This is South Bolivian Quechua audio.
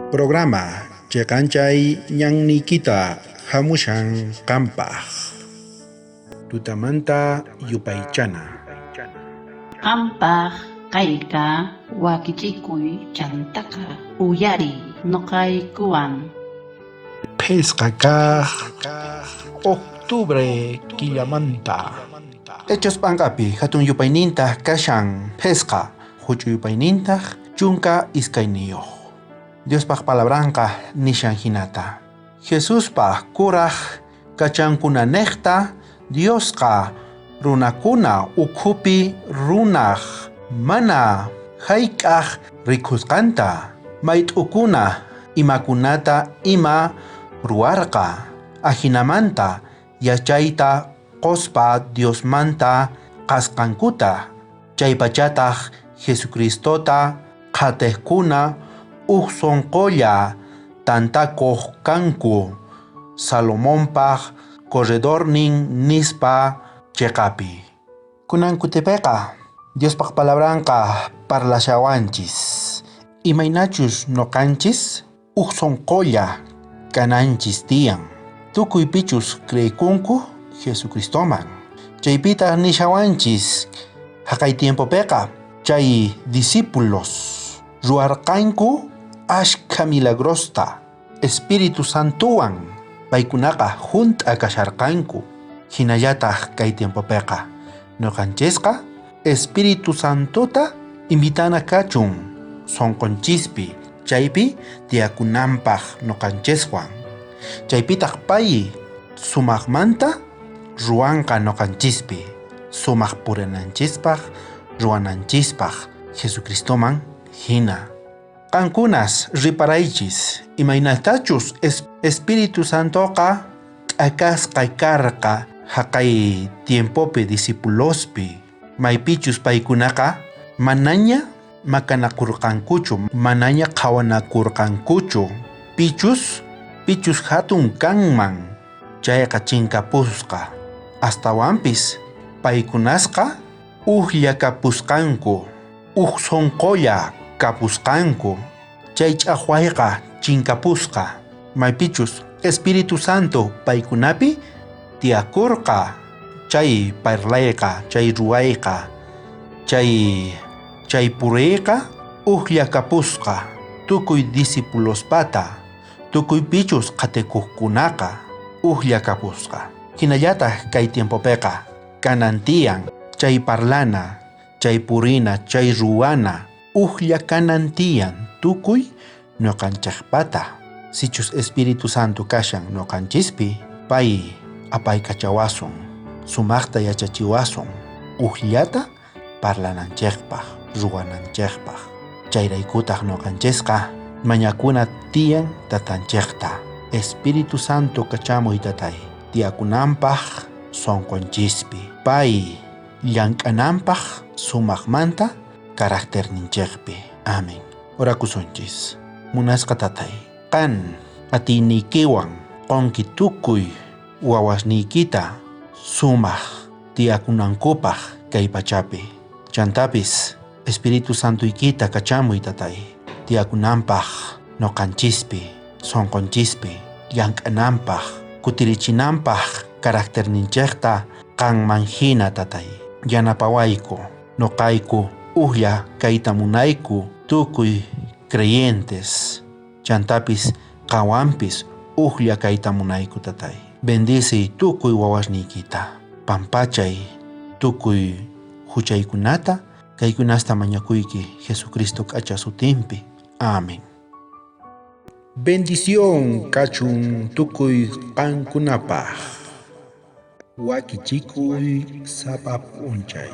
Programa cheqanchay ñanniykita hamushan qampaq. Tutamanta yupaychana. Qampaq kayqa wakichikuy chantaqa uyariy noqaykuwan. Phisqa kaq octubre killamanta. Hechos p'anqapi hatun yupaynintaq kashan phisqa, huch'uy yupaynintaq 12. Diospaq palabranqa nishan hinata. Jesuspa kuraj kachankunanejta Diosqa runakuna ukhupi runaj mana jayk'aj rikusqanta mayt'ukuna imakunata ima ruwarqa, ajinamanta yachayta qospa Diosmanta kasqankuta. Chaypachataj Jesucristota qhatejkuna uj sonqolla tantakoj kanku Salomonpaj corredornin nispa cheqapi. Kunan kutipeqa Diospaj palabranqa parlashawanchis. Imaynachus noqanchis uj sonqolla kananchis tiyan. Tukuy pichus creekunku Jesucristoman. Chaypitaj nishawanchis jaqay tiempopeqa chay discípulos ruwarqanku ashkha milagrosta Espíritu Santowan paykunaqa junt'a kasharqanku. Jinallataj kay tiempopeqa noqanchisqa Espíritu Santota invitana kachun sonqonchispi chaypi tiyakunanpaj noqanchiswan. Chaypitaj pay sumajmanta ruwanqa noqanchispi, sumaj purinanchispaj, ruwananchispaj Jesucristoman hina. Qankunas riparaychis imaynatachus Espíritu Santoqa t'akasqa karqa jaqay tiempopi discipulospi, maypichus paykunaqa manaña makanakurqankuchu, manaña qhawanakurqankuchu, pichus jatun kanman chayqa chinkapusqa. Astawanpis paykunasqa ujlla kapusqanku, uj sonqolla kapusqanku, chay ch'ajwayqa chinkapusqa, maypichus Espíritu Santo paykunapi tiyakurqa, chay parlayqa, chay ruwayqa, chay puriyqa ujlla kapusqa tukuy discipulospata, tukuy pichus qhatikuqkunaqa ujlla kapusqa. Jinallataj kay tiempopeqa kanan tiyan chay parlana, chay purina, chay ruwana ujlla kanan tiyan tukuy noqanchejpata. Sichus Espíritu Santo kashan noqanchispi, pay apaykachawasun, sumajta yachachiwasun, ujllata parlananchejpaj, ruwananchejpaj. Chayraykutaj noqanchisqa mañakuna tiyan tatanchejta. Espíritu Santo kachamuy tatay, tiyakunanpaj sonqonchispi. Pay llank'ananpaj sumajmanta caracterninchejpi. Amén. Orakusunchis. Munasqa tatay, qan atiyniykiwan qonki tukuy wawasniykita sumaj tiyakunankupaj kay pachapi. Chantapis Espíritu Santoykita kachamuy tatay, tiyakunanpaj noqanchispi, sonqonchispi, llank'ananpaj, kutirichinanpaj caracterninchejta qanman hina tatay. Yanapawayku, noqayku ujlla kayta munayku tukuy creyentes, chantapis qanwanpis ujlla kayta munayku tatay. Bendiciy tukuy wawasniykita, pampachay tukuy juchaykunata, kaykunasta mañakuyki Jesucristo k'acha sutinpi. Amén. Bendición kachun tukuy qankunapaj. Wakichikuy sapa p'unchay.